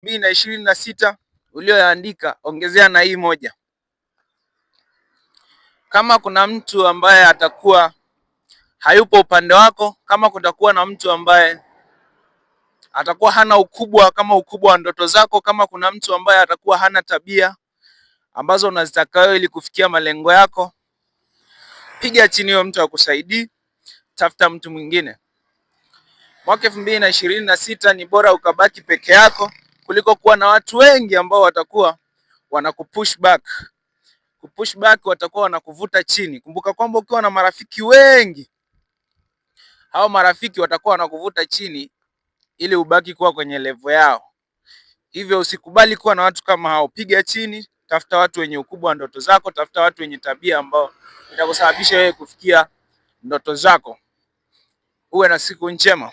2026 ulioyaandika, ongezea na hii moja. Kama kuna mtu ambaye atakuwa hayupo upande wako, kama kutakuwa na mtu ambaye atakuwa hana ukubwa kama ukubwa wa ndoto zako, kama kuna mtu ambaye atakuwa hana tabia ambazo unazitaka wewe ili kufikia malengo yako, piga chini huyo mtu akusaidii, tafuta mtu mwingine. Mwaka 2026 ni bora ukabaki peke yako kuliko kuwa na watu wengi ambao watakuwa wanakupush back. Kupush back, watakuwa wanakuvuta chini. Kumbuka kwamba ukiwa na marafiki wengi, hao marafiki watakuwa wanakuvuta chini ili ubaki kuwa kwenye level yao. Hivyo usikubali kuwa na watu kama hao. Piga chini, tafuta watu wenye ukubwa wa ndoto zako, tafuta watu wenye tabia ambao itakusababisha wewe kufikia ndoto zako. Uwe na siku njema.